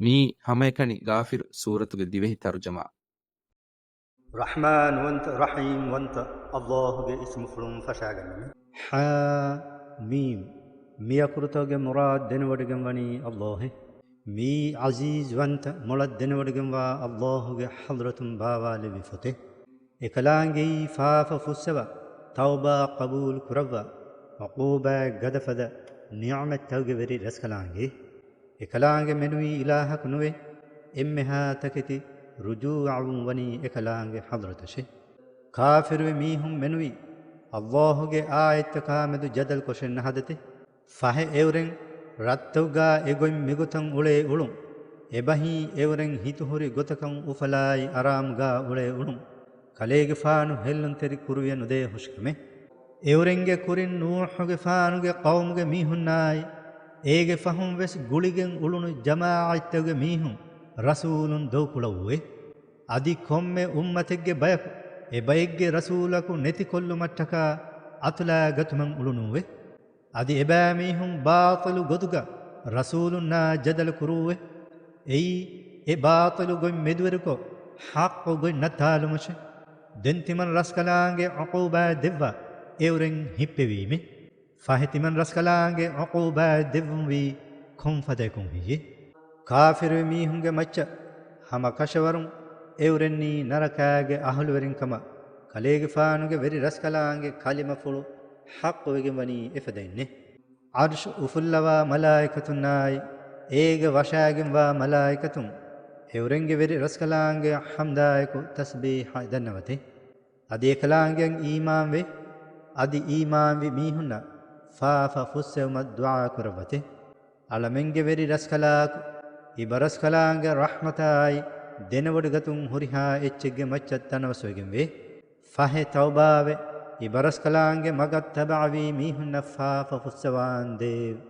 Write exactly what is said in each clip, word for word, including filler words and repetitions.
މިއީ ހަމައެކަނި ޣާފިރު ސޫރަތުގެ ދިވެހި ތަރުޖަމާ. ރަޙްމާންވަންތަ، ރަޙީމްވަންތަ އައްލާހުގެ އިސްމުފުޅުން ފަށާގަންނަމެ. ޙާ މީމް. މި އަކުރުތަކުގެ މުރާދު ދެނެވޮޑިގެންވަނީ އައްލާހެ. މިއީ ޢަޒީޒްވަންތަ، މޮޅަށް ދެނެވޮޑިގެންވާ އައްލާހުގެ ޙަޟްރަތުން ބާވާލެއްވި ފޮތެއް. އެކަލާނގެއީ ފާފަ ފުއްސަވާ، ތައުބާ ޤަބޫލު ކުރައްވާ، ޢުޤޫބާތް ގަދަ ފަދަ ނިޢުމަތްތަކުގެ ވެރި ރަސްކަލާނގެ. އެކަލާނގެ މެނުވީ އިލާހަކު ނުވެ، އެންމެހާ ތަކެތި ރުޖޫޢަވުން ވަނީ އެކަލާނގެ ޙަޟްރަތަށެ. ކާފިރުވި މީހުން މެނުވީ އައްލާހުގެ އާޔަތްތަކާމެދު ޖަދަލު ކޮށެއް ނަހަދަތެ. ފަހެ އެއުރެން ރަށްތަކުގާ އެގޮތް މިގޮތަށް އުޅޭ އުޅުން، އެބަހީ އެއުރެން ހިތުހުރި ގޮތަކަށް އުފަލާއި އަރާމުގާ އުޅޭ އުޅުން، ކަލޭގެފާނު ހެއްލުންތެރި ކުރުވިޔަ ނުދޭ ހުށިކަމެއް. އެއުރެންގެ ކުރިން ނޫޙުގެފާނުގެ ޤައުމުގެ މީހުންނާއި، އޭގެ ފަހުން ވެސް ގުޅިގެން އުޅުނު ޖަމާޢަތްތަކުގެ މީހުން ރަސޫލުން ދޮގުކުޅައުވޭ. އަދި ކޮންމެ އުއްމަތެއްގެ ބަޔަކު އެބައެއްގެ ރަސޫލަކު ނެތިކޮށްލުމަށްޓަކާ އަތުލާ ގަތުމަށް އުޅުނޫވެ. އަދި އެބައިމީހުން ބާޠިލު ގޮތުގަ ރަސޫލުންނާ ޖަދަލު ކުރޫވެ. އެއީ، އެ ބާޠިލު ގޮތް މެދުވެރިކޮށް، ޙައްޤު ގޮތް ނައްތާލުމަށެ. ދެން ތިމަން ރަސްކަލާނގެ ޢުޤޫބާތް ދެއްވާ އެއުރެން ހިއްޕެވީމެ. ފަހެ ތިމަން ރަސްކަލާނގެ ޢުޤޫބާތް ދެއްވުންވީ ކޮން ފަދައަކުން ހެއްޔެ؟ ކާފިރުވި މީހުންގެ މައްޗަށް ހަމަ ކަށަވަރުން އެއުރެންނީ ނަރަކާގެ އަހުލުވެރިން ކަމަށް ކަލޭގެފާނުގެ ވެރި ރަސްކަލާނގެ ކަލިމަފުޅު ޙައްޤުވެގެން ވަނީ އެފަދައިންނެ. ޢަރްޝު އުފުއްލަވާ މަލާއިކަތުންނާއި، އޭގެ ވަށާގެންވާ މަލާއިކަތުން އެއުރެންގެ ވެރި ރަސްކަލާނގެ ޙަމްދާއެކު ތަސްބީޙަ ދަންނަވަތެ. އަދި އެކަލާނގެއަށް އީމާންވެ، އަދި އީމާންވި މީހުންނަށް ފާފަ ފުއްސެވުމަށް ދުޢާ ކުރައްވަތެ. އަޅަމެންގެ ވެރި ރަސްކަލާކު، އިބަރަސްކަލާނގެ ރަޙްމަތާއި، ދެނެވޮޑިގަތުން ހުރިހާ އެއްޗެއްގެ މައްޗަށް ތަނަވަސްވެގެންވޭ. ފަހެ ތައުބާވެ، އިބަރަސްކަލާނގެ މަގަށް ތަބަޢަވީ މީހުންނަށް ފާފަ ފުއްސަވާންދޭވެ.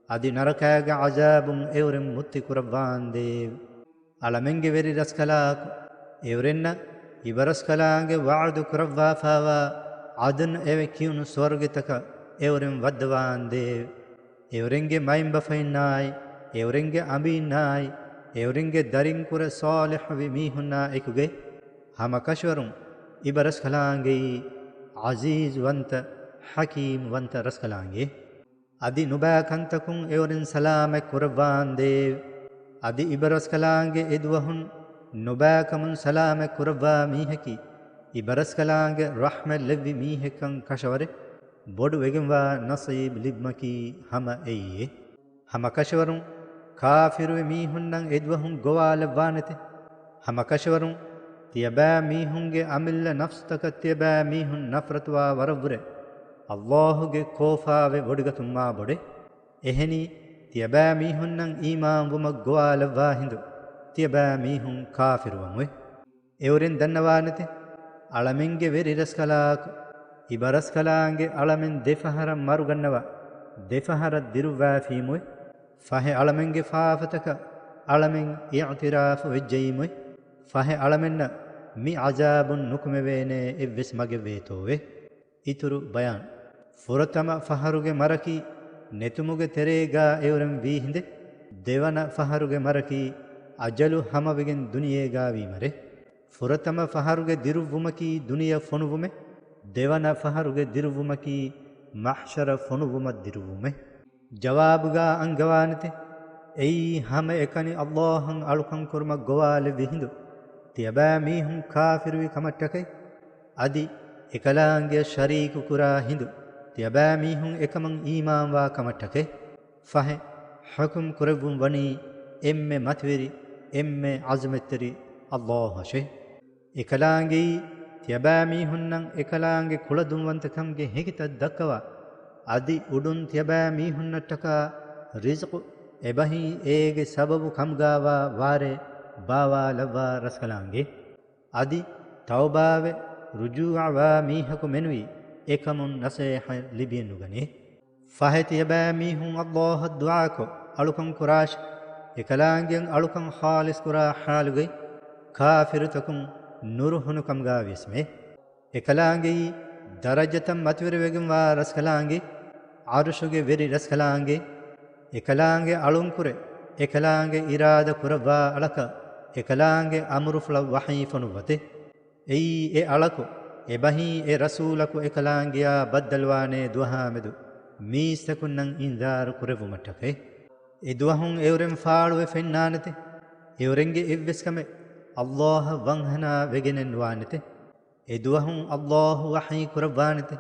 އަދި ނަރަކާގެ ޢަޒާބުން އެއުރެން މުއްތި ކުރައްވާންދޭވެ. އަޅަމެންގެ ވެރި ރަސްކަލާކު، އެއުރެންނަށް އިބަރަސްކަލާނގެ ވަޢުދު ކުރައްވާފާވާ ޢަދުން އެވެ ކިޔުނު ސުވަރުގެތަކަށް އެއުރެން ވައްދަވާންދޭވެ. އެއުރެންގެ މައިންބަފައިންނާއި، އެއުރެންގެ އަނބީންނާއި، އެއުރެންގެ ދަރިންކުރެ ޞާލިޙުވި މީހުންނާ އެކުގައި، ހަމަކަށަވަރުން އިބަރަސްކަލާނގެއީ ޢަޒީޒްވަންތަ، ޙަކީމްވަންތަ ރަސްކަލާނގެ. އަދި ނުބައި ކަންތަކުން އެއުރެން ސަލާމަތް ކުރައްވާންދޭވެ. އަދި އިބަރަސްކަލާނގެ އެދުވަހުން ނުބައިކަމުން ސަލާމަތް ކުރައްވާ މީހަކީ، އިބަރަސްކަލާނގެ ރަޙްމަތް ލެއްވި މީހެއްކަން ކަށަވަރެއް ބޮޑު ވެގެންވާ ނަޞީބު ލިބުމަކީ ހަމަ އެއީއޭ. ހަމަކަށަވަރުން ކާފިރުވި މީހުންނަށް އެދުވަހުން ގޮވާލައްވާނެތެ. ހަމަކަށަވަރުން ތިޔަބައިމީހުންގެ އަމިއްލަ ނަފްސުތަކަށް ތިޔަބައިމީހުން ނަފްރަތުވާ ވަރަށްވުރެ، އައްލާހުގެ ކޯފާވެ ވޮޑިގަތުމާ ބޮޑެ. އެހެނީ، ތިޔަބައިމީހުންނަށް އީމާންވުމަށް ގޮވާލައްވާ ހިނދު، ތިޔަބައިމީހުން ކާފިރުވަމުވެ. އެއުރެން ދަންނަވާނެތެ، އަޅަމެންގެ ވެރި ރަސްކަލާކު، އިބަރަސްކަލާނގެ އަޅަމެން ދެފަހަރަށް މަރުގަންނަވާ، ދެފަހަރަށް ދިރުއްވާފީމުވެ. ފަހެ އަޅަމެންގެ ފާފަތަކަށް އަޅަމެން އިޢުތިރާފު ވެއްޖައީމުވެ. ފަހެ އަޅަމެންނަށް މި ޢަޒާބުން ނުކުމެވޭނޭ އެއްވެސް މަގެއް ވޭތޯވެ. އިތުރު ބަޔާން. ފުރަތަމަ ފަހަރުގެ މަރަކީ ނެތުމުގެ ތެރޭގާ އެއުރެން ވީ ހިނދެއް، ދެވަނަ ފަހަރުގެ މަރަކީ އަޖަލު ހަމަވެގެން ދުނިޔޭގާ ވީމަރެއް. ފުރަތަމަ ފަހަރުގެ ދިރުއްވުމަކީ ދުނިޔެ ފޮނުވުމެއް، ދެވަނަ ފަހަރުގެ ދިރުއްވުމަކީ މަޙްޝަރަ ފޮނުވުމަށް ދިރުއްވުމެއް. ޖަވާބުގާ އަންގަވާނެތެ، އެއީ ހަމައެކަނި އައްލާހަށް އަޅުކަން ކުރުމަށް ގޮވާލެއްވި ހިނދު، ތިޔަބައިމީހުން ކާފިރުވި ކަމަށްޓަކައި، އަދި އެކަލާނގެއަށް ޝަރީކު ކުރާ ހިނދު، ތިޔަބައިމީހުން އެކަމަށް އީމާންވާ ކަމަށްޓަކައި. ފަހެ، ޙުކުމް ކުރެއްވުން ވަނީ އެންމެ މަތިވެރި، އެންމެ ޢަޒުމަތްތެރި އައްލާހަށޭ. އެކަލާނގެއީ، ތިޔަބައިމީހުންނަށް އެކަލާނގެ ކުޅަދުންވަންތަކަމުގެ ހެކިތައް ދައްކަވާ، އަދި އުޑުން ތިޔަބައިމީހުންނަށްޓަކާ ރިޒްޤު އެބަހީ އޭގެ ސަބަބު ކަމުގާވާ ވާރޭ ބާވާލައްވާ ރަސްކަލާނގެ. އަދި ތައުބާވެ ރުޖޫޢަވާ މީހަކު މެނުވީ އެކަމުން ނަސޭހަތް ލިބިއެއްނުގަނޭ. ފަހެ ތިޔަބައިމީހުން އައްލާހަށް ދުޢާކޮށް އަޅުކަން ކުރާށި، އެކަލާނގެއަށް އަޅުކަން ޚާލިޞް ކުރާ ޙާލުގައި ކާފިރުތަކުން ނުރުހުނު ކަމުގާވިޔަސްމެ. އެކަލާނގެއީ ދަރަޖަތައް މަތިވެރިވެގެންވާ ރަސްކަލާނގެ، ޢަރުޝުގެ ވެރި ރަސްކަލާނގެ. އެކަލާނގެ އަޅުންކުރެ އެކަލާނގެ އިރާދަ ކުރައްވާ އަޅަކަށް އެކަލާނގެ އަމުރުފުޅަށް ވަޙީ ފޮނުއްވަތެ. އެއީ އެ އަޅަކު އެބަހީ އެ ރަސޫލަކު އެކަލާނގެޔާ ބައްދަލުވާނޭ ދުވަހާމެދު މީސްތަކުންނަށް އިންޒާރު ކުރެއްވުމަށްޓަކައި. އެ ދުވަހުން އެއުރެން ފާޅުވެ ފެންނާނެތެ. އެއުރެންގެ އެއްވެސް ކަމެއް ﷲ އަށް ވަންހަނާ ވެގެނެއް ނުވާނެތެ. އެ ދުވަހުން ﷲ ވަޙީ ކުރައްވާނެތެ،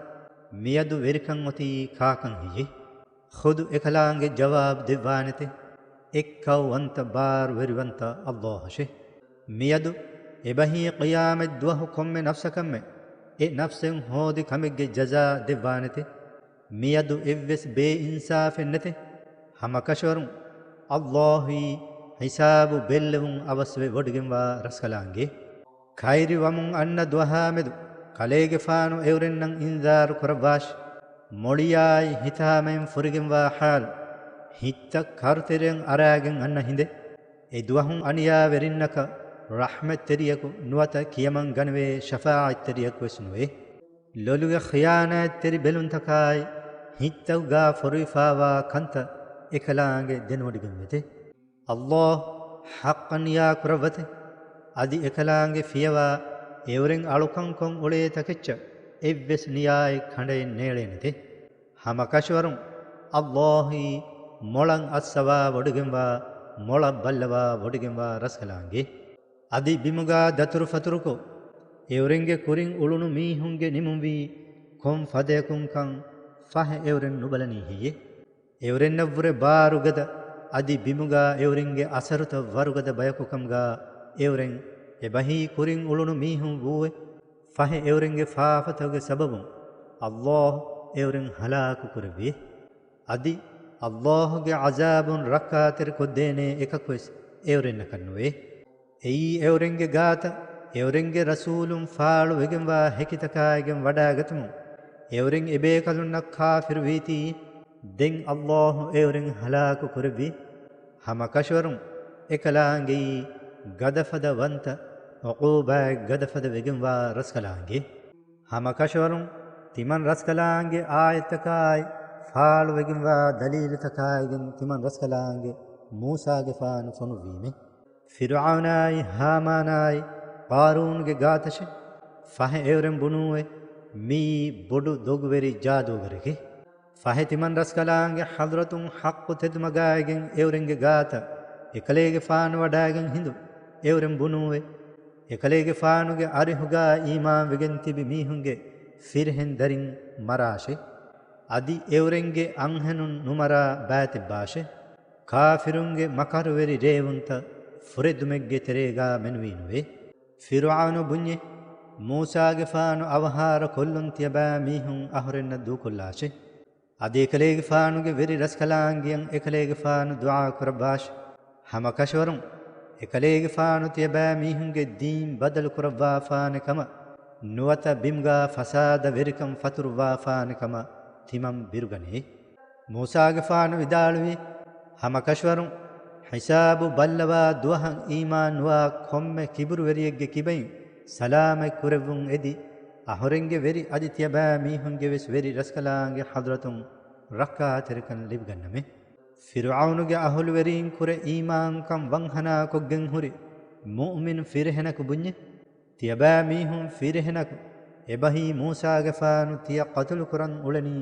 މިއަދު ވެރިކަން އޮތީ ކާކަން ހެއްޔޭ؟ ޚުދު އެކަލާނގެ ޖަވާބު ދެއްވާނެތެ، އެއްކައުވަންތަ ބާރުވެރިވަންތަ ﷲ އަށެ. މިއަދު އެބަހީ ޤިޔާމަތް ދުވަހު ކޮންމެ ނަފްސަކަށްމެ އެ ނަފްސެއް ހޯދި ކަމެއްގެ ޖަޒާ ދެއްވާނެތެ. މިއަދު އެއްވެސް ބޭއިންސާފެއް ނެތެ. ހަމަކަށަވަރުން ﷲ އީ ހިސާބު ބެއްލެވުން އަވަސްވެ ވޮޑިގެންވާ ރަސްކަލާނގެ. ކައިރިވަމުން އަންނަ ދުވަހާމެދު ކަލޭގެފާނު އެއުރެންނަށް އިންޒާރު ކުރައްވާށި. މޮޅިޔާއި ހިތާމައިން ފުރިގެންވާ ޙާލު، ހިތްތައް ކަރުތެރެއަށް އަރާގެން އަންނަ ހިނދެއް. އެ ދުވަހުން އަނިޔާވެރިންނަކަށް ރަޙްމަތްތެރިޔަކު ނުވަތަ ކިޔަމަން ގަނެވޭ ޝަފާޢަތްތެރިޔަކުވެސް ނުވޭ. ލޮލުގެ ޚިޔާނާތްތެރި ބެލުންތަކާއި، ހިތްތަކުގާ ފޮރުވިފާވާ ކަންތައް އެކަލާނގެ ދެނެވޮޑިގެންވެތެ. ﷲ ޙައްޤަށް ނިޔާ ކުރައްވަތެ. އަދި އެކަލާނގެ ފިޔަވާ އެއުރެން އަޅުކަންކޮށް އުޅޭ ތަކެއްޗަށް އެއްވެސް ނިޔާއެއް ކަނޑައެއް ނޭޅޭނެތެ. ހަމަކަށަވަރުން ﷲ އީ މޮޅަށް އައްސަވާ ވޮޑިގެންވާ، މޮޅަށް ބައްލަވާ ވޮޑިގެންވާ ރަސްކަލާނގެ. އަދި ބިމުގާ ދަތުރުފަތުރުކޮށް، އެއުރެންގެ ކުރިން އުޅުނު މީހުންގެ ނިމުންވީ ކޮން ފަދަޔަކުންކަން ފަހެ އެއުރެން ނުބަލަނީ ހެއްޔެ؟ އެއުރެންނަށްވުރެ ބާރުގަދަ، އަދި ބިމުގާ އެއުރެންގެ އަސަރުތައް ވަރުގަދަ ބަޔަކުކަމުގާ އެއުރެން އެބަހީ ކުރިން އުޅުނު މީހުން ވޫއެ. ފަހެ އެއުރެންގެ ފާފަތަކުގެ ސަބަބުން ﷲ އެއުރެން ހަލާކު ކުރެއްވި. އަދި ﷲގެ ޢަޒާބުން ރައްކާތެރި ކޮށްދޭނޭ އެކަކުވެސް އެއުރެންނަކަށް ނުވޭ. އެއީ އެއުރެންގެ ގާތަށް އެއުރެންގެ ރަސޫލުން ފާޅުވެގެންވާ ހެކިތަކާއިގެން ވަޑާގަތުމުން އެއުރެން އެބޭކަލުންނަށް ކާފިރުވީތީ، ދެން ﷲ އެއުރެން ހަލާކު ކުރެއްވި. ހަމަކަށަވަރުން އެކަލާނގެއީ ގަދަފަދަ ވަންތަ، ޢުޤޫބާއެއް ގަދަފަދަ ވެގެންވާ ރަސްކަލާނގެ. ހަމަކަށަވަރުން ތިމަން ރަސްކަލާނގެ އާޔަތްތަކާއި، ފާޅުވެގެންވާ ދަލީލުތަކާއިގެން ތިމަން ރަސްކަލާނގެ މޫސާގެފާނު ފޮނުއްވީމެ. ފިރުޢައުނާއި ހާމާނާއި ޤާރޫނުގެ ގާތަށެ ފަހެ އެއުރެން ބުނޫއެ، މިއީ ބޮޑު ދޮގުވެރި ޖާދޫގަރެކެ. ފަހެ ތިމަން ރަސްކަލާނގެ ޙަޟްރަތުން ޙައްޤު ތެދުމަގާއިގެން އެއުރެންގެ ގާތަށް އެކަލޭގެފާނު ވަޑާގެން ހިނދު އެއުރެން ބުނޫއެ، އެކަލޭގެފާނުގެ އަރިހުގާ އީމާންވެގެން ތިބި މީހުންގެ ފިރިހެން ދަރިން މަރާށޭ. އަދި އެއުރެންގެ އަންހެނުން ނުމަރާ ބާތެއްބާށޭ. ކާފިރުންގެ މަކަރުވެރި ރޭވުންތައް ފުރެދުމެއްގެ ތެރޭގާ މެނުވީނުވޭ. ފިރުޢައުނު ބުންޏެ، މޫސާގެފާނު އަވަހާރަ ކޮށްލުން ތިޔަބައިމީހުން އަހުރެންނަށް ދޫކޮށްލާށޭ. އަދި އެކަލޭގެފާނުގެ ވެރި ރަސްކަލާނގެއަށް އެކަލޭގެފާނު ދުޢާ ކުރައްވާށި. ހަމަކަށަވަރުން އެކަލޭގެފާނު ތިޔަބައިމީހުންގެ ދީން ބަދަލު ކުރައްވާފާނެ ކަމަށް، ނުވަތަ ބިމުގާ ފަސާދަ ވެރިކަން ފަތުރުއްވާފާނެ ކަމަށް ތިމަން ބިރުގަނޭ. މޫސާގެފާނު ވިދާޅުވީ، ހަމަކަށަވަރުން ހިސާބު ބައްލަވާ ދުވަހަށް އީމާން ނުވާ ކޮންމެ ކިބުރުވެރިއެއްގެ ކިބައިން ސަލާމަތް ކުރެއްވުން އެދި، އަހުރެންގެ ވެރި އަދި ތިޔަބައިމީހުންގެ ވެސް ވެރި ރަސްކަލާނގެ ޙަޟްރަތުން ރައްކާތެރިކަން ލިބިގަންނަމޭ. ފިރުޢައުނުގެ އަހުލުވެރީން ކުރެ އީމާންކަން ވަންހަނާކޮށްގެން ހުރި މުއުމިނު ފިރިހެނަކު ބުންޏެ، ތިޔަބައިމީހުން ފިރިހެނަކު އެބަހީ މޫސާގެފާނު ތިޔަ ޤަތުލުކުރަން އުޅެނީ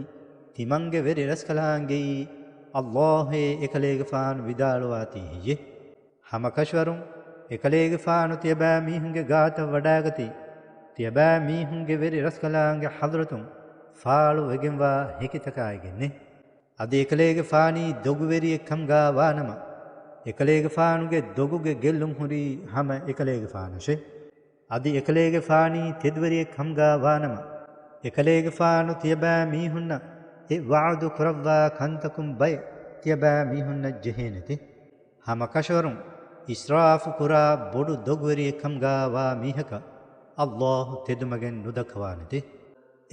ތިމަންގެ ވެރި ރަސްކަލާނގެއީ، ﷲ އޭ އެކަލޭގެފާނު ވިދާޅުވާތީ ހެއްޔެ؟ ހަމަކަށަވަރުން އެކަލޭގެފާނު ތިޔަބައިމީހުންގެ ގާތަށް ވަޑާގަތީ، ތިޔަބައިމީހުންގެ ވެރި ރަސްކަލާނގެ ޙަޟްރަތުން ފާޅުވެގެންވާ ހެކިތަކާއިގެންނޭ. އަދި އެކަލޭގެފާނީ ދޮގުވެރިއެއް ކަމުގާ ވާނަމަ، އެކަލޭގެފާނުގެ ދޮގުގެ ގެއްލުން ހުރީ ހަމަ އެކަލޭގެފާނަށޭ. އަދި އެކަލޭގެފާނީ ތެދުވެރިއެއް ކަމުގާ ވާނަމަ، އެކަލޭގެފާނު ތިޔަބައިމީހުންނަށް އެ ވަޢުދު ކުރައްވާ ކަންތަކުން ބައެއް ތިޔަބައިމީހުންނަށް ޖެހޭނެތެ. ހަމަކަށަވަރުން އިސްރާފު ކުރާ ބޮޑު ދޮގުވެރިއެއް ކަމުގާ ވާ މީހަކަށް ﷲ ތެދުމަގެއް ނުދައްކަވާނެތެ.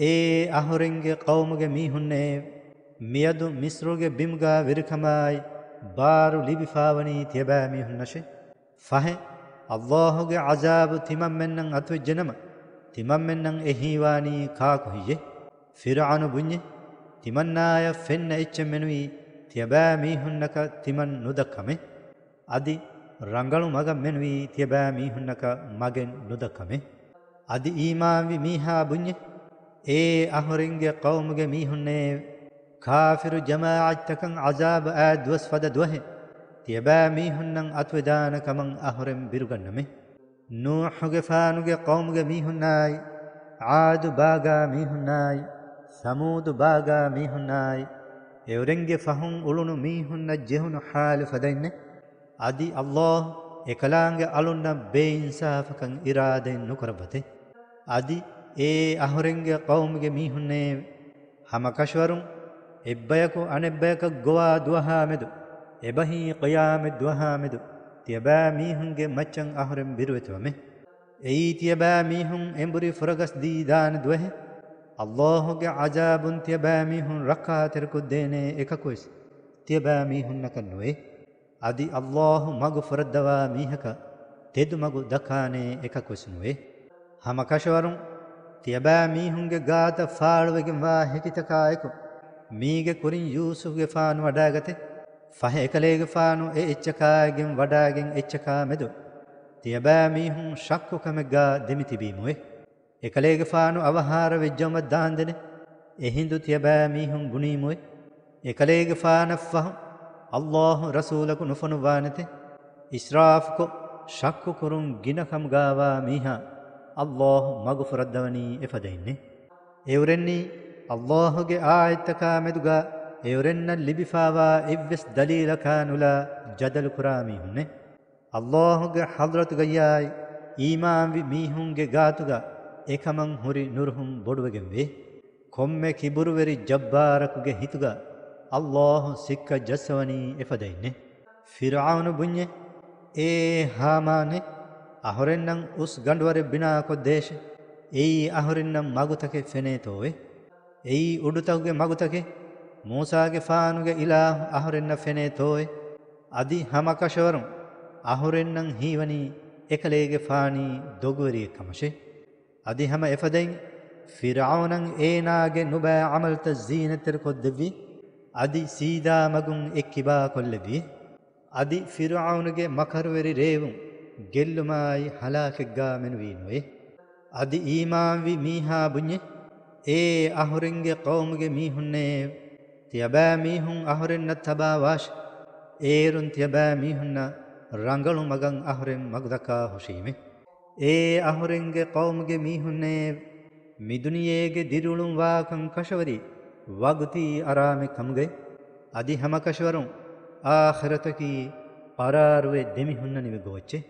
އޭ އަހުރެންގެ ޤައުމުގެ މީހުންނޭ! މިއަދު މިޞްރުގެ ބިމުގާ ވެރިކަމާއި ބާރު ލިބިފާވަނީ ތިޔަބައިމީހުންނަށޭ. ފަހެ، ﷲގެ ޢަޒާބު ތިމަންމެންނަށް އަތުވެއްޖެނަމަ، ތިމަންމެންނަށް އެ ހީވާނީ ކާކު ހެއްޔެ؟ ފިރުޢައުނު ބުންޏެ، ތިމަންނާޔަށް ފެންނަ އެއްޗެއް މެނުވީ ތިޔަބައިމީހުންނަކަށް ތިމަން ނުދައްކަމޭ. އަދި ރަނގަޅު މަގަށް މެނުވީ ތިޔަބައިމީހުންނަކަށް މަގެއް ނުދައްކަމޭ. އަދި އީމާންވި މީހާ ބުންޏޭ، އޭ އަހުރެންގެ ޤައުމުގެ މީހުންނޭ، ކާފިރު ޖަމާޢަތްތަކަށް ޢަޒާބު އާ ދުވަސް ފަދަ ދުވަހެއް ތިޔަބައިމީހުންނަށް އަތުވެދާނެ ކަމަށް އަހުރެން ބިރުގަންނަމޭ. ނޫޙުގެފާނުގެ ޤައުމުގެ މީހުންނާއި، ޢާދު ބާގާ މީހުންނާއި، ސަމޫދު ބާގާ މީހުންނާއި، އެއުރެންގެ ފަހުން އުޅުނު މީހުންނަށް ޖެހުނު ޙާލު ފަދައިންނޭ. އަދި ﷲ އެކަލާނގެ އަޅުންނަށް ބޭއިންސާފަކަން އިރާދައެއް ނުކުރައްވަތޭ. އަދި އޭ އަހުރެންގެ ޤައުމުގެ މީހުންނޭ، ހަމަކަށަވަރުން އެއްބަޔަކު އަނެއްބަޔަކަށް ގޮވާ ދުވަހާ މެދު، އެބަހީ ޤިޔާމަތް ދުވަހާ މެދު، ތިޔަބައިމީހުންގެ މައްޗަށް އަހުރެން ބިރުވެތިވަމޭ. އެއީ ތިޔަބައިމީހުން އެނބުރި ފުރަގަސް ދީ ދާނެ ދުވަހެއް. ﷲ ގެ ޢަޒާބުން ތިޔަބައިމީހުން ރައްކާތެރިކޮށްދޭނޭ އެކަކުވެސް ތިޔަބައިމީހުންނަކަށް ނުވޭ. އަދި ﷲ މަގު ފުރައްދަވާ މީހަކަށް ތެދުމަގު ދައްކާނޭ އެކަކުވެސް ނުވޭ. ހަމަކަށަވަރުން ތިޔަބައިމީހުންގެ ގާތަށް ފާޅުވެގެންވާ ހެކިތަކާއެކު، މީގެ ކުރިން ޔޫސުފްގެފާނު ވަޑާގަތެ. ފަހެ އެކަލޭގެފާނު އެ އެއްޗަކާއިގެން ވަޑާގެން އެއްޗަކާ މެދު ތިޔަބައިމީހުން ޝައްކުކަމެއްގާ ދެމިތިބީމުވެ. އެކަލޭގެފާނު އަވަހާރަވެއްޖައުމަށް ދާންދެނެ އެހިނދު ތިޔަބައިމީހުން ބުނީމުވެ. އެކަލޭގެފާނަށްފަހު ﷲ ރަސޫލަކު ނުފޮނުއްވާނެތެ. އިސްރާފުކޮށް، ޝައްކުކުރުން ގިނަ ކަމުގާވާ މީހާ ﷲ މަގުފުރައްދަވަނީ އެފަދައިންނޭ. އެއުރެންނީ ﷲ ގެ އާޔަތްތަކާ މެދުގާ އެއުރެންނަށް ލިބިފާވާ އެއްވެސް ދަލީލަކާ ނުލާ ޖަދަލުކުރާ މީހުންނޭ. ﷲ ގެ ޙަޟްރަތުގައްޔާއި އީމާންވި މީހުންގެ ގާތުގަ އެކަމަށް ހުރި ނުރުހުން ބޮޑުވެގެންވޭ. ކޮންމެ ކިބުރުވެރި ޖައްބާރަކުގެ ހިތުގަ ﷲ ސިއްކަ ޖައްސަވަނީ އެފަދައިންނޭ. ފިރްޢައުނު ބުންޏެ، އޭ ހާމާނޭ، އަހުރެންނަށް އުސް ގަނޑުވަރެއް ބިނާކޮށްދޭށޭ. އެއީ އަހުރެންނަށް މަގުތަކެއް ފެނޭތޯއޭ. އެއީ އުޑުތަކުގެ މަގުތަކެއް، މޫސާގެފާނުގެ އިލާހު އަހުރެންނަށް ފެނޭތޯއޭ. އަދި ހަމަކަށަވަރުން އަހުރެންނަށް ހީވަނީ އެކަލޭގެފާނީ ދޮގުވެރިއެއްކަމަށޭ. އަދި ހަމަ އެފަދައިން ފިރްޢައުނަށް އޭނާގެ ނުބައި ޢަމަލުތައް ޒީނަތްތެރިކޮށްދެއްވި، އަދި ސީދާ މަގުން އެއްކިބާކޮށްލެއްވި. އަދި ފިރްޢައުނުގެ މަކަރުވެރި ރޭވުން ގެއްލުމާއި ހަލާކެއްގާ މެނުވީ ނުވޭ. އަދި އީމާންވި މީހާ ބުންޏެ، އޭ އަހުރެންގެ ޤައުމުގެ މީހުންނޭ، ތިޔަބައިމީހުން އަހުރެންނަށް ތަބާވާށި. އޭރުން ތިޔަބައިމީހުންނަށް ރަނގަޅު މަގަށް އަހުރެން މަގުދައްކާ ހުށީމެ. އޭ އަހުރެންގެ ޤައުމުގެ މީހުންނޭ، މިދުނިޔޭގެ ދިރިއުޅުން ވާކަން ކަށަވަރީ ވަގުތީ އަރާމެއް ކަމުގައި، އަދި ހަމަކަށަވަރުން އާޚިރަތަކީ ޤަރާރުވެ ދެމިހުންނަނިވި ގޯއްޗެއް.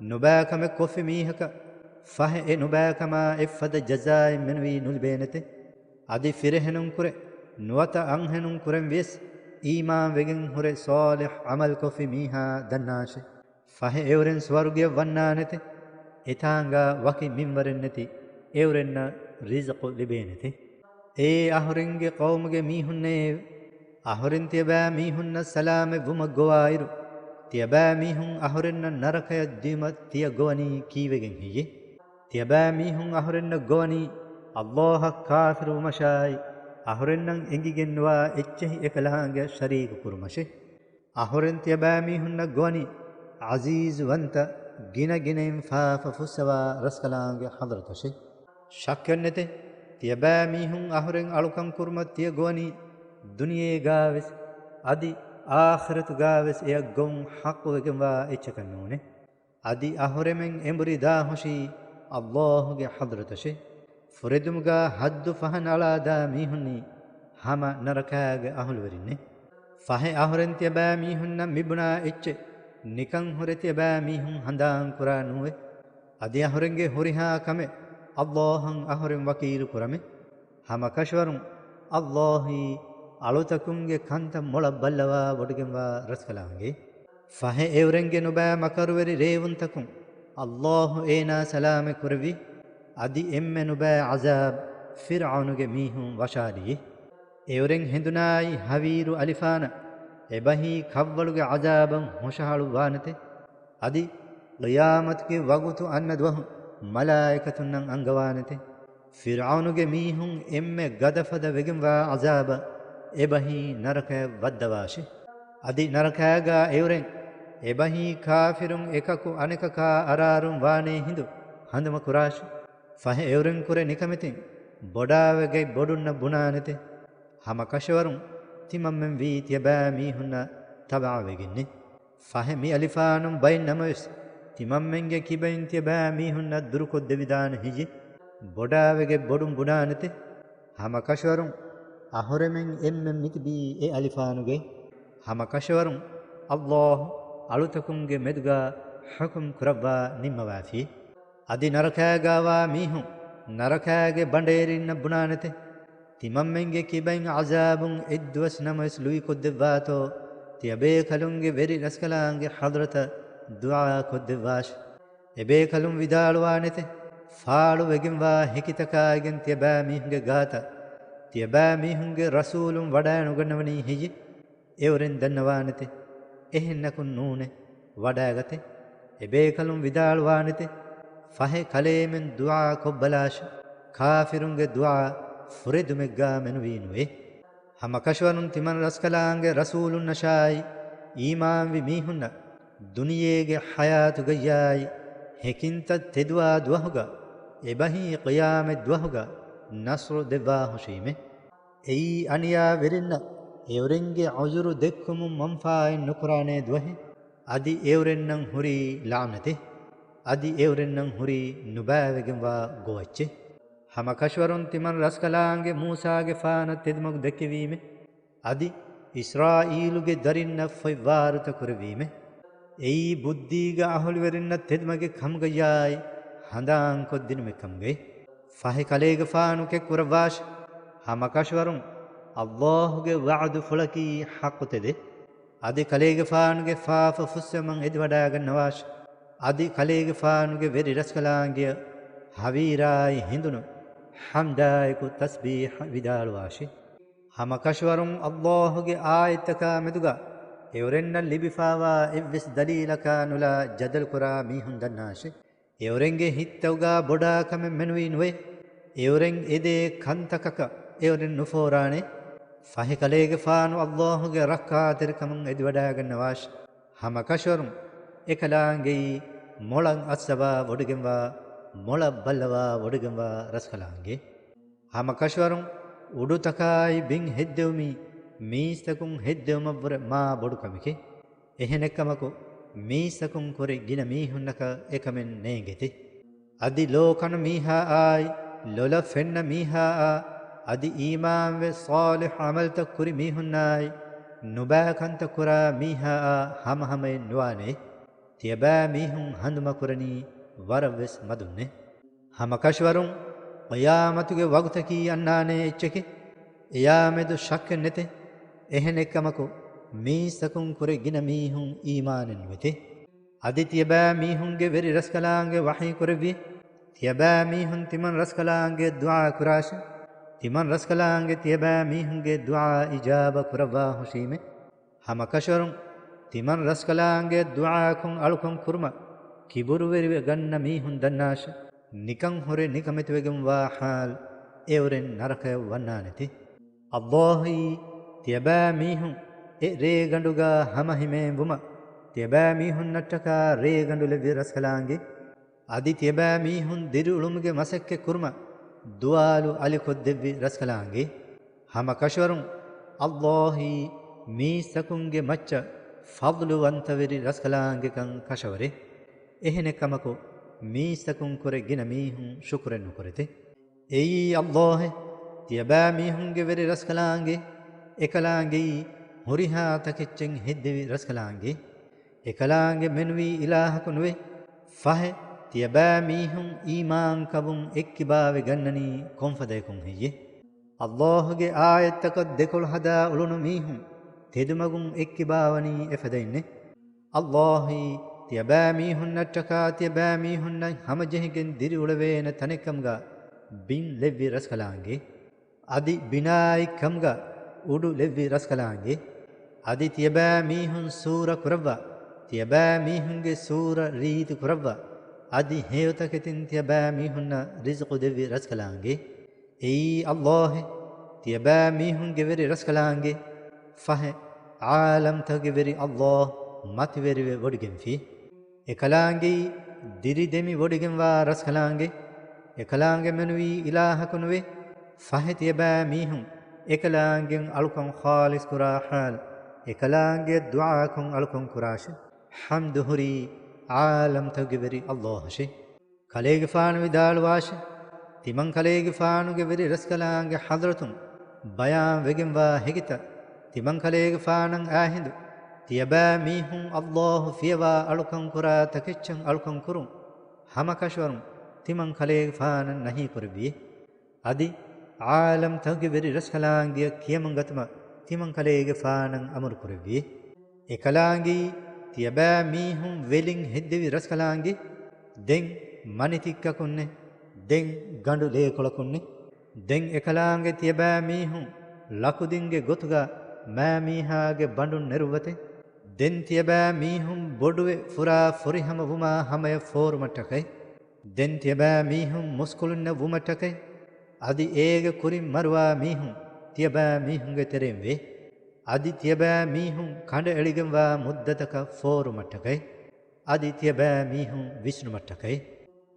ނުބައިކަމެއް ކޮށްފި މީހަކަށް ފަހެ އެ ނުބައިކަމާ އެއްފަދަ ޖަޒާއެއް މެނުވީ ނުލިބޭނެތެ. އަދި ފިރިހެނުންކުރެ ނުވަތަ އަންހެނުން ކުރެން ވިޔަސް އީމާން ވެގެން ހުރެ ޞާލިޙް ޢަމަލު ކޮށްފި މީހާ ދަންނާށެ. ފަހެ އެއުރެން ސުވަރުގެއަށް ވަންނާނެތެ. އެތާނގާ ވަކި މިންވަރެއް ނެތި އެއުރެންނަށް ރިޒުޤު ލިބޭނެތެ. އޭ އަހުރެންގެ ޤައުމުގެ މީހުންނޭ، އަހުރެން ތިޔަބައިމީހުންނަށް ސަލާމަތް ވުމަށް ގޮވާއިރު، ތިޔަބައިމީހުން އަހުރެންނަށް ނަރަކަޔަށް ދިޔުމަށް ތިޔަ ގޮވަނީ ކީއްވެގެން ހެއްޔޭ؟ ތިޔަބައިމީހުން އަހުރެންނަށް ގޮވަނީ ﷲ އަށް ކާފިރުވުމަށާއި، އަހުރެންނަށް އެނގިގެންނުވާ އެއްޗެހި އެކަލާނގެއަށް ޝަރީކު ކުރުމަށޭ. އަހުރެން ތިޔަބައިމީހުންނަށް ގޮވަނީ ޢަޒީޒުވަންތަ، ގިނަގިނައިން ފާފަ ފުއްސަވާ ރަސްކަލާނގެ ޙަޟްރަތަށޭ. ޝައްކެއްނެތެ، ތިޔަބައިމީހުން އަހުރެން އަޅުކަން ކުރުމަށް ތިޔަ ގޮވަނީ ދުނިޔޭގާވެސް އަދި އާޚިރަތުގާވެސް އެއަށް ގޮވުން ޙައްޤުވެގެންވާ އެއްޗަކަށް ނޫނޭ. އަދި އަހުރެމެން އެނބުރި ދާހުށީ ﷲ ގެ ޙަޟްރަތަށޭ. ފުރެދުމުގާ ޙައްދު ފަހަނަ އަޅާދާ މީހުންނީ ހަމަ ނަރަކާގެ އަހުލުވެރިންނޭ. ފަހެ އަހުރެން ތިޔަބައިމީހުންނަށް މިބުނާ އެއްޗެއް ނިކަން ހުރެ ތިޔަބައިމީހުން ހަނދާން ކުރާ ނޫވެ. އަދި އަހުރެންގެ ހުރިހާ ކަމެއް ﷲ އަށް އަހުރެން ވަކީލު ކުރަމެ. ހަމަކަށަވަރުން ﷲ އީ އަޅުތަކުންގެ ކަންތައް މޮޅަށް ބައްލަވާ ވޮޑިގެންވާ ރަސްކަލާނގެ. ފަހެ އެއުރެންގެ ނުބައި މަކަރުވެރި ރޭވުންތަކުން ﷲ އޭނާ ސަލާމަތް ކުރެއްވި. އަދި އެންމެ ނުބައި ޢަޒާބް ފިރްޢައުނުގެ މީހުން ވަށާލިއި. އެއުރެން ހެނދުނާއި ހަވީރު އަލިފާނަށް އެބަހީ ކަށްވަޅުގެ ޢަޒާބަށް ހުށަހަޅުއްވާނެތެ. އަދި ޤިޔާމަތުގެ ވަގުތު އަންނަ ދުވަހު މަލާއިކަތުންނަށް އަންގަވާނެތެ. ފިރްޢައުނުގެ މީހުން އެންމެ ގަދަފަދަ ވެގެންވާ ޢަޒާބަށް އެބަހީ ނަރަކަޔަށް ވައްދަވާށި. އަދި ނަރަކާގާ އެއުރެން އެބަހީ ކާފިރުން އެކަކު އަނެކަކާ އަރާރުން ވާނޭ ހިނދު ހަނދުމަ ކުރާށި. ފަހެ އެއުރެން ކުރެ ނިކަމެތިން ބޮޑާވެގަތް ބޮޑުންނަށް ބުނާނެތެ. ހަމަ ކަށަވަރުން ތިމަންމެން ވީ ތިޔަބައިމީހުންނަށް ތަބަޢަވެގެންނެ. ފަހެ މި އަލިފާނުން ބައެއް ނަމަވެސް، ތިމަންމެންގެ ކިބައިން ތިޔަބައިމީހުންނަށް ދުރުކޮށްދެވިދާނެ ހެއްޔެ؟ ބޮޑާވެގެ ބޮޑުން ބުނާނެތެ. ހަމަ ކަށަވަރުން އަހުރެމެން އެންމެން މިތިބީ އެ އަލިފާނުގައި. ހަމަ ކަށަވަރުން ﷲ އަޅުތަކުންގެ މެދުގަ ޙުކުމް ކުރައްވާ ނިންމަވާފި. އަދި ނަރަކާގާވާ މީހުން ނަރަކާގެ ބަނޑޭރިންނަށް ބުނާނެތެ. ތިމަންމެންގެ ކިބައިން ޢަޒާބުން އެއްދުވަސް ނަމަވެސް ލުއިކޮށްދެއްވާތޯ، ތިޔަބޭކަލުންގެ ވެރި ރަސްކަލާނގެ ޙަޟްރަތަށް ދުޢާ ކޮށްދެއްވާށި. އެބޭކަލުން ވިދާޅުވާނެތެ، ފާޅުވެގެންވާ ހެކިތަކާއިގެން ތިޔަބައިމީހުންގެ ގާތަށް ތިޔަބައިމީހުންގެ ރަސޫލުން ވަޑައިނުގަންނަވަނީ ހެއްޔެ؟ އެއުރެން ދަންނަވާނެތެ. އެހެންނަކުން ނޫނޭ، ވަޑައިގަތެ. އެބޭކަލުން ވިދާޅުވާނެތެ، ފަހެ ކަލޭމެން ދުޢާ ކޮށްބަލާށި. ކާފިރުންގެ ދުޢާ ފުރެދުމެއްގާ މެނުވީ ނުވޭ. ހަމަ ކަށަވަރުން ތިމަން ރަސްކަލާނގެ ރަސޫލުންނަށާއި، އީމާންވި މީހުންނަށް ދުނިޔޭގެ ޙަޔާތުގައްޔާއި، ހެކިންތައް ތެދުވާ ދުވަހުގަ އެބަހީ ޤިޔާމަތް ދުވަހުގަ ނަޞްރު ދެއްވާހުށީމެ. އެއީ އަނިޔާވެރިންނަށް އެއުރެންގެ ޢުޛުރު ދެއްކުމުން މަންފާއެއް ނުކުރާނޭ ދުވަހެއް. އަދި އެއުރެންނަށް ހުރީ ލަޢުނަތެއް. އަދި އެއުރެންނަށް ހުރީ ނުބައިވެގެންވާ ގޮވައްޗެއް. ހަމަ ކަށަވަރުން ތިމަން ރަސްކަލާނގެ މޫސާގެފާނަށް ތެދުމަގު ދެއްކެވީމެ. އަދި އިސްރާއީލުގެ ދަރިންނަށް ފޮތްވާރުތަ ކުރެއްވީމެ. އެއީ ބުއްދީގެ އަހުލުވެރިންނަށް ތެދުމަގެއް ކަމުގައްޔާއި، ހަނދާންކޮށްދިނުމެއް ކަމުގައި. ފަހެ ކަލޭގެފާނު ކެއްކުރައްވާށި. ހަމަ ކަށަވަރުން ﷲ ގެ ވަޢުދުފުޅަކީ ޙައްޤު ތެދެއް. އަދި ކަލޭގެފާނުގެ ފާފަ ފުއްސެވުމަށް އެދިވަޑައިގަންނަވާށި. އަދި ކަލޭގެފާނުގެ ވެރި ރަސްކަލާނގެއަށް ހަވީރާއި ހިނދުނު ޙަމްދާއެކު ތަސްބީޙަ ވިދާޅުވާށި. ހަމަ ކަށަވަރުން ﷲ ގެ އާޔަތްތަކާ މެދުގަ އެއުރެންނަށް ލިބިފާވާ އެއްވެސް ދަލީލަކާ ނުލާ ޖަދަލުކުރާ މީހުން ދަންނާށި. އެއުރެންގެ ހިތްތަކުގަ ބޮޑާ ކަމެއް މެނުވީ ނުވޭ. އެއުރެން އެދޭ ކަންތަކަކަށް އެއުރެން ނުފޯރާނެ. ފަހެ ކަލޭގެފާނު ﷲ ގެ ރައްކާތެރިކަމުން އެދިވަޑައިގަންނަވާށި. ހަމަ ކަށަވަރުން އެކަލާނގެއީ މޮޅަށް އައްސަވާ ވޮޑިގެންވާ، މޮޅަށް ބައްލަވާ ވޮޑިގެންވާ ރަސްކަލާނގެ. ހަމަ ކަށަވަރުން އުޑުތަކާއި ބިން ހެއްދެވުމީ މީސްތަކުން ހެއްދެވުމަށްވުރެ މާ ބޮޑު ކަމެކޭ. އެހެނެއްކަމަކު، މީސްތަކުން ކުރެ ގިނަ މީހުންނަކަށް އެކަމެއް ނޭނގެތި. އަދި ލޯ ކަނު މީހާއާއި، ލޮލަށް ފެންނަ މީހާއާ، އަދި އީމާންވެ ޞާލިޙް ޢަމަލްތައް ކުރި މީހުންނާއި، ނުބައި ކަންތައް ކުރާ މީހާއާ ހަމަހަމައެއް ނުވާނެ. ތިޔަބައިމީހުން ހަނދުމަކުރަނީ ވަރަށްވެސް މަދުންނެ. ހަމަ ކަށަވަރުން ޤިޔާމަތުގެ ވަގުތަކީ އަންނާނޭ އެއްޗެކޭ. އެޔާމެދު ޝައްކެއް ނެތޭ. އެހެނެއްކަމަކު، މީސްތަކުން ކުރެ ގިނަ މީހުން އީމާނެއް ނުވެތޭ. އަދި ތިޔަބައިމީހުންގެ ވެރި ރަސްކަލާނގެ ވަޙީ ކުރެއްވި، ތިޔަބައިމީހުން ތިމަން ރަސްކަލާނގެ ދުޢާ ކުރާށި. ތިމަން ރަސްކަލާނގެ ތިޔަބައިމީހުންގެ ދުޢާ އިޖާބަ ކުރައްވާ ހުށީމެ. ހަމަ ކަށަވަރުން ތިމަން ރަސްކަލާނގެ ދުޢާކޮށް އަޅުކަން ކުރުމަށް ކިބުރުވެރިވެ ގަންނަ މީހުން ދަންނާށި. ނިކަން ހުރެ ނިކަމެތިވެގެންވާ ޙާލު އެއުރެން ނަރަކަޔަށް ވަންނާނެތި. ﷲ އީ ތިޔަބައިމީހުން އެ ރޭގަނޑުގަ ހަމަހިމޭންވުމަށް ތިޔަބައިމީހުންނަށްޓަކާ ރޭގަނޑު ލެއްވި ރަސްކަލާނގެ. އަދި ތިޔަބައިމީހުން ދިރިއުޅުމުގެ މަސައްކަތް ކުރުމަށް ދުވާލު އަލިކޮށްދެއްވި ރަސްކަލާނގެ. ހަމަ ކަށަވަރުން ﷲ އީ މީސްތަކުންގެ މައްޗަށް ފަޟްލުވަންތަވެރި ރަސްކަލާނގެކަން ކަށަވަރޭ. އެހެނެއްކަމަކު، މީސްތަކުން ކުރެ ގިނަ މީހުން ޝުކުރެއް ނުކުރެތެ. އެއީ ﷲ އޭ، ތިޔަބައިމީހުންގެ ވެރި ރަސްކަލާނގެ، އެކަލާނގެއީ ހުރިހާ ތަކެއްޗެއް ހެއްދެވި ރަސްކަލާނގެ. އެކަލާނގެ މެނުވީ އިލާހަކު ނުވޭ. ފަހެ، ތިޔަބައިމީހުން އީމާންކަމުން އެއްކިބާވެ ގަންނަނީ ކޮންފަދައަކުން ހެއްޔެ؟ ﷲ ގެ އާޔަތްތަކަށް ދެކޮޅު ހަދާ އުޅުނު މީހުން ތެދުމަގުން އެއްކިބާވަނީ އެފަދައިންނެ. ﷲ އީ ތިޔަބައިމީހުންނަށްޓަކާ ތިޔަބައިމީހުންނަށް ހަމަޖެހިގެން ދިރިއުޅެވޭނެ ތަނެއްކަމުގަ ބިން ލެއްވި ރަސްކަލާނގެ. އަދި ބިނާއެއްކަމުގަ އުޑު ލެއްވި ރަސްކަލާނގެ. އަދި ތިޔަބައިމީހުން ސޫރަ ކުރައްވާ، ތިޔަބައިމީހުންގެ ސޫރަ ރީތި ކުރައްވާ، އަދި ހެޔޮތަކެތިން ތިޔަބައިމީހުންނަށް ރިޒުޤު ދެއްވި ރަސްކަލާނގެ. އެއީ ﷲ އޭ، ތިޔަބައިމީހުންގެ ވެރި ރަސްކަލާނގެ. ފަހެ، ޢާލަމްތަކުގެ ވެރި ﷲ، މަތިވެރިވެ ވޮޑިގެންފި. އެކަލާނގެއީ ދިރިދެމި ވޮޑިގެންވާ ރަސްކަލާނގެ. އެކަލާނގެ މެނުވީ އިލާހަކު ނުވޭ. ފަހެ ތިޔަބައި މީހުން އެކަލާނގެ އަޅުކަން ޚާލިޞް ކުރާ ޙާލު، އެކަލާނގެ ދުޢާކޮށް އަޅުކަން ކުރާށި. ޙަމްދު ހުރީ ޢާލަމްތަކުގެ ވެރި ﷲ އަށެ. ކަލޭގެފާނު ވިދާޅުވާށި، ތިމަން ކަލޭގެފާނުގެ ވެރި ރަސްކަލާނގެ ޙަޟްރަތުން ބަޔާން ވެގެންވާ ހެކިތައް، ތިމަން ކަލޭގެފާނަށް އާހިނދު، ތިޔަބައި މީހުން ﷲ ފިޔަވާ އަޅުކަން ކުރާ ތަކެއްޗަށް އަޅުކަން ކުރުން، ހަމަކަށަވަރުން ތިމަން ކަލޭގެފާނަށް ނަހީ ކުރެއްވިއޭ. އަދި ޢާލަމްތަކުގެ ވެރި ރަސްކަލާނގެއަށް ކިޔަމަން ގަތުމަށް ތިމަން ކަލޭގެފާނަށް އަމުރު ކުރެއްވިއޭ. އެކަލާނގެއީ ތިޔަބައި މީހުން ވެލިން ހެއްދެވި ރަސްކަލާނގެ. ދެން މަނިތިއްކަކުންނެ، ދެން ގަނޑު ލޭކޮޅަކުންނެ. ދެން އެކަލާނގެ ތިޔަބައި މީހުން ލަކުދިންގެ ގޮތުގަ މާމީހާގެ ބަނޑުން ނެރުއްވަތެ. ދެން ތިޔަބައި މީހުން ބޮޑުވެ ފުރާ ފުރިހަމަ ވުމާ ހަމަޔަށް ފޯރުމަށްޓަކައި. ދެން ތިޔަބައި މީހުން މުސްކުޅިންނަށް ވުމަށްޓަކައި. އަދި އޭގެ ކުރިން މަރުވާ މީހުން ތިޔަބައި މީހުންގެ ތެރެއިން ވޭ. އަދި ތިޔަބައި މީހުން ކަނޑައެޅިގެންވާ މުއްދަތަކަށް ފޯރުމަށްޓަކައި. އަދި ތިޔަބައި މީހުން ވިސްނުމަށްޓަކައި.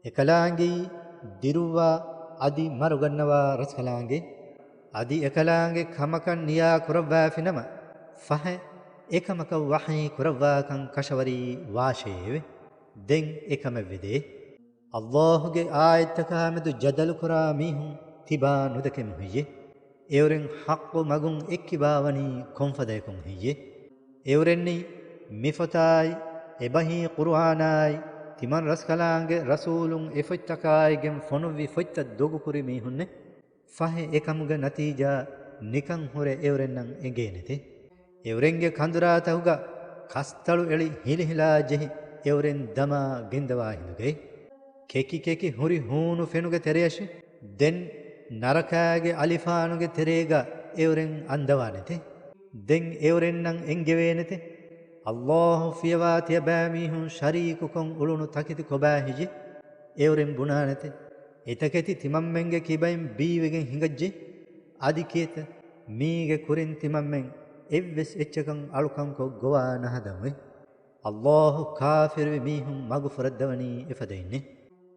އެކަލާނގެއީ ދިރުއްވާ އަދި މަރުގަންނަވާ ރަސްކަލާނގެ. އަދި އެކަލާނގެ ކަމަކަށް ނިޔާ ކުރައްވާފިނަމަ، ފަހެ އެކަމަކަށް ވަޙީ ކުރައްވާކަން ކަށަވަރީ ވާށޭއެވެ. ދެން އެކަމެއް ވެދޭ. ﷲ ގެ އާޔަތްތަކާމެދު ޖަދަލުކުރާ މީހުން ތިބާ ނުދެކެމު ހެއްޔެ؟ އެއުރެން ޙައްޤު މަގުން އެއްކިބާވަނީ ކޮންފަދަޔަކުން ހެއްޔެ؟ އެއުރެންނީ މި ފޮތާއި، އެބަހީ ޤުރުއާނާއި، ތިމަން ރަސްކަލާނގެ ރަސޫލުން އެ ފޮތްތަކާއިގެން ފޮނުއްވި ފޮތްތައް ދޮގުކުރި މީހުންނެ. ފަހެ އެކަމުގެ ނަތީޖާ ނިކަން ހުރެ އެއުރެންނަށް އެނގޭނެތެ. އެއުރެންގެ ކަނދުރާތަކުގަ ކަސްތަޅު އެޅި ހިލިހިލާ ޖެހި އެއުރެން ދަމާ ގެންދަވާ ހިނދުގައި. ކެކި ކެކި ހުރި ހޫނު ފެނުގެ ތެރެޔަށި ދެން ނަރަކާގެ އަލިފާނުގެ ތެރޭގަ އެއުރެން އަންދަވާނެތެ. ދެން އެއުރެންނަށް އެންގެވޭނެތެ. ﷲ ފިޔަވާ ތިޔަބައިމީހުން ޝަރީކުކޮށް އުޅުނު ތަކެތި ކޮބާ ހެއްޔެ؟ އެއުރެން ބުނާނެތެ. އެތަކެތި ތިމަންމެންގެ ކިބައިން ބީވެގެން ހިނގައްޖެ. އަދި ކިއެތަ؟ މީގެ ކުރިން ތިމަންމެން އެއްވެސް އެއްޗަކަށް އަޅުކަންކޮށް ގޮވާ ނަހަދަން އޮތް. ﷲ ކާފިރުވި މީހުން މަގު ފުރައްދަވަނީ އެފަދައިންނެ.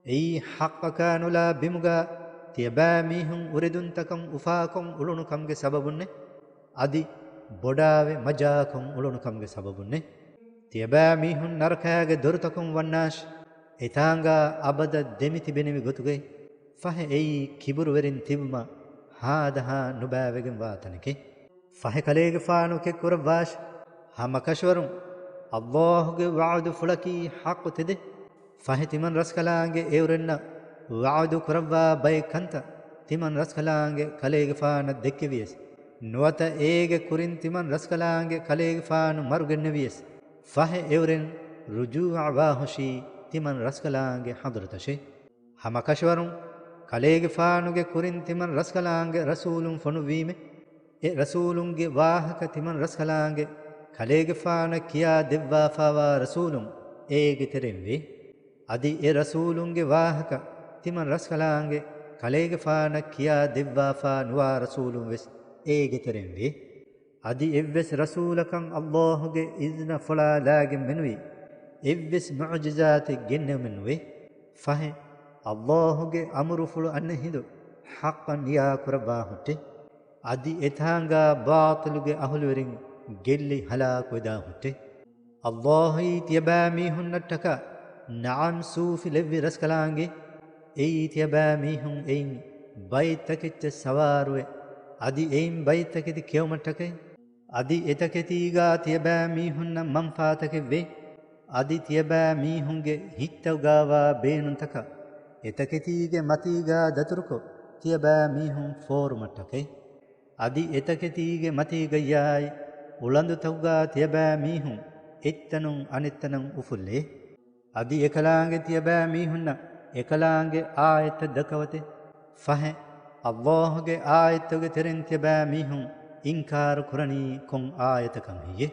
އެއީ ޙައްޤަކާ ނުލާ ބިމުގަ ތިޔަބައިމީހުން އުރެދުންތަކަށް އުފާކޮށް އުޅުނު ކަމުގެ ސަބަބުންނެ. އަދި ބޮޑާވެ މަޖާކޮށް އުޅުނު ކަމުގެ ސަބަބުންނެ. ތިޔަބައިމީހުން ނަރަކާގެ ދޮރުތަކުން ވަންނާށި. އެތާނގާ އަބަދަށް ދެމިތިބެނިވި ގޮތުގައި. ފަހެ އެއީ ކިބުރުވެރިން ތިބުމަށް ހާދަހާ ނުބައިވެގެންވާ ތަނެކެ. ފަހެ ކަލޭގެފާނު ކެއްކުރައްވާށި. ހަމަކަށަވަރުން ﷲ ގެ ވަޢުދުފުޅަކީ ޙައްޤު ތެދެއް. ފަހެ ތިމަން ރަސްކަލާނގެ އެއުރެންނަށް ވަޢުދު ކުރައްވާ ބައެއް ކަންތައް ތިމަން ރަސްކަލާނގެ ކަލޭގެފާނަށް ދެއްކެވިޔަސް، ނުވަތަ އޭގެ ކުރިން ތިމަން ރަސްކަލާނގެ ކަލޭގެފާނު މަރުގެންނެވިޔަސް، ފަހެ އެއުރެން ރުޖޫޢަވާހުށީ ތިމަން ރަސްކަލާނގެ ޙަޟްރަތަށެ. ހަމަކަށަވަރުން ކަލޭގެފާނުގެ ކުރިން ތިމަން ރަސްކަލާނގެ ރަސޫލުން ފޮނުއްވީމެ، އެ ރަސޫލުންގެ ވާހަކަ ތިމަން ރަސްކަލާނގެ ކަލޭގެފާނަށް ކިޔާ ދެއްވާފާވާ ރަސޫލުން އޭގެ ތެރެއިން ވޭ. އަދި އެ ރަސޫލުންގެ ވާހަކަ ތިމަން ރަސްކަލާނގެ ކަލޭގެފާނަށް ކިޔާ ދެއްވާފާ ނުވާ ރަސޫލުން ވެސް އޭގެ ތެރެއިން ވޭ. އަދި އެއްވެސް ރަސޫލަކަށް ﷲ ގެ އިޒްނަ ފޮޅާލާގެން މެނުވީ އެއްވެސް މުޢުޖިޒާތެއް ގެންނެވުމެއް ނުވޭ. ފަހެ، ﷲ ގެ އަމުރުފުޅު އަންނަ ހިނދު ޙައްޤަށް ނިޔާ ކުރައްވާ ހުއްޓެ. އަދި އެތާނގާ ބާޠިލުގެ އަހުލުވެރިން ގެއްލި ހަލާކުވެދާ ހުއްޓެ. ﷲ އީ ތިޔަބައިމީހުންނަށްޓަކާ ނަޢަމް ސޫފި ލެއްވި ރަސްކަލާނގެ. އެއީ ތިޔަބައިމީހުން އެއިން ބައެއްތަކެއްޗަށް ސަވާރުވެ، އަދި އެއިން ބައެއްތަކެތި ކެއުމަށްޓަކައި. އަދި އެތަކެތީގާ ތިޔަބައިމީހުންނަށް މަންފާތަކެއް ވޭ. އަދި ތިޔަބައިމީހުންގެ ހިތްތަކުގާވާ ބޭނުންތަކަށް އެތަކެތީގެ މަތީގާ ދަތުރުކޮށް ތިޔަބައިމީހުން ފޯރުމަށްޓަކައި. އަދި އެތަކެތީގެ މަތީގައްޔާއި އުޅަނދުތަކުގާ ތިޔަބައިމީހުން އެއްތަނުން އަނެއްތަނަށް އުފުއްލޭ. އަދި އެކަލާނގެ ތިޔަބައިމީހުންނަށް އެކަލާނގެ އާޔަތްތައް ދައްކަވަތެ. ފަހެ، ﷲ ގެ އާޔަތްތަކުގެ ތެރެއިން ތިޔަބައިމީހުން އިންކާރު ކުރަނީ ކޮން އާޔަތަކަށް ހެއްޔެ؟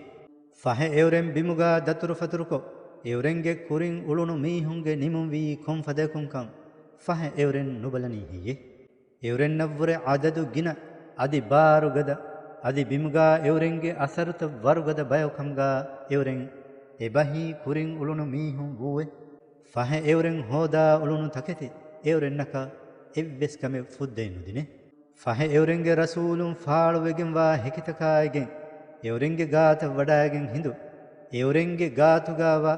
ފަހެ އެއުރެން ބިމުގާ ދަތުރުފަތުރުކޮށް، އެއުރެންގެ ކުރިން އުޅުނު މީހުންގެ ނިމުންވީ ކޮންފަދައަކުންކަން ފަހެ އެއުރެން ނުބަލަނީ ހެއްޔެ؟ އެއުރެންނަށްވުރެ ޢަދަދު ގިނަ، އަދި ބާރުގަދަ، އަދި ބިމުގާ އެއުރެންގެ އަސަރުތައް ވަރުގަދަ ބަޔަކު ކަމުގާ އެއުރެން އެބަހީ ކުރިން އުޅުނު މީހުން ވޫއެ. ފަހެ އެއުރެން ހޯދާ އުޅުނު ތަކެތި އެއުރެންނަކަށް އެއްވެސް ކަމެއް ފުއްދައެއް ނުދިނެ. ފަހެ އެއުރެންގެ ރަސޫލުން ފާޅުވެގެންވާ ހެކިތަކާއިގެން އެއުރެންގެ ގާތަށް ވަޑައިގެން ހިނދު އެއުރެންގެ ގާތުގާވާ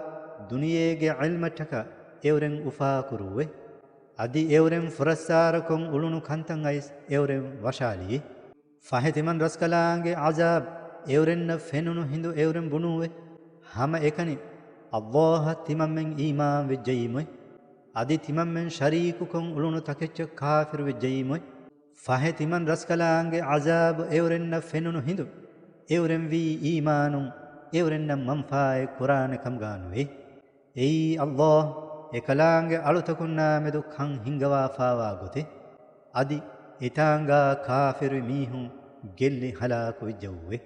ދުނިޔޭގެ ޢިލްމަށްޓަކާ އެއުރެން އުފާކުރޫއެ. އަދި އެއުރެން ފުރައްސާރަކޮށް އުޅުނު ކަންތައް އައިސް އެއުރެން ވަށާލިއޭ. ފަހެ ތިމަން ރަސްކަލާނގެ ޢަޒާބް އެއުރެންނަށް ފެނުނު ހިނދު އެއުރެން ބުނޫއެ. ހަމަ އެކަނި، ﷲ އަށް ތިމަންމެން އީމާން ވެއްޖައީމުއެ. އަދި ތިމަންމެން ޝަރީކުކޮށް އުޅުނު ތަކެއްޗަށް ކާފިރު ވެއްޖައީމުއެ. ފަހެ ތިމަން ރަސްކަލާނގެ ޢަޒާބު އެއުރެންނަށް ފެނުނު ހިނދު އެއުރެން ވީ އީމާނުން އެއުރެންނަށް މަންފާއެއް ކުރާނެ ކަމުގާ ނުވޭ. އެއީ ﷲ އެކަލާނގެ އަޅުތަކުންނާ މެދު ކަން ހިންގަވާފާވާ ގޮތެއް. އަދި އެތާނގާ ކާފިރު މީހުން ގެއްލި ހަލާކު ވެއްޖައޫއެ.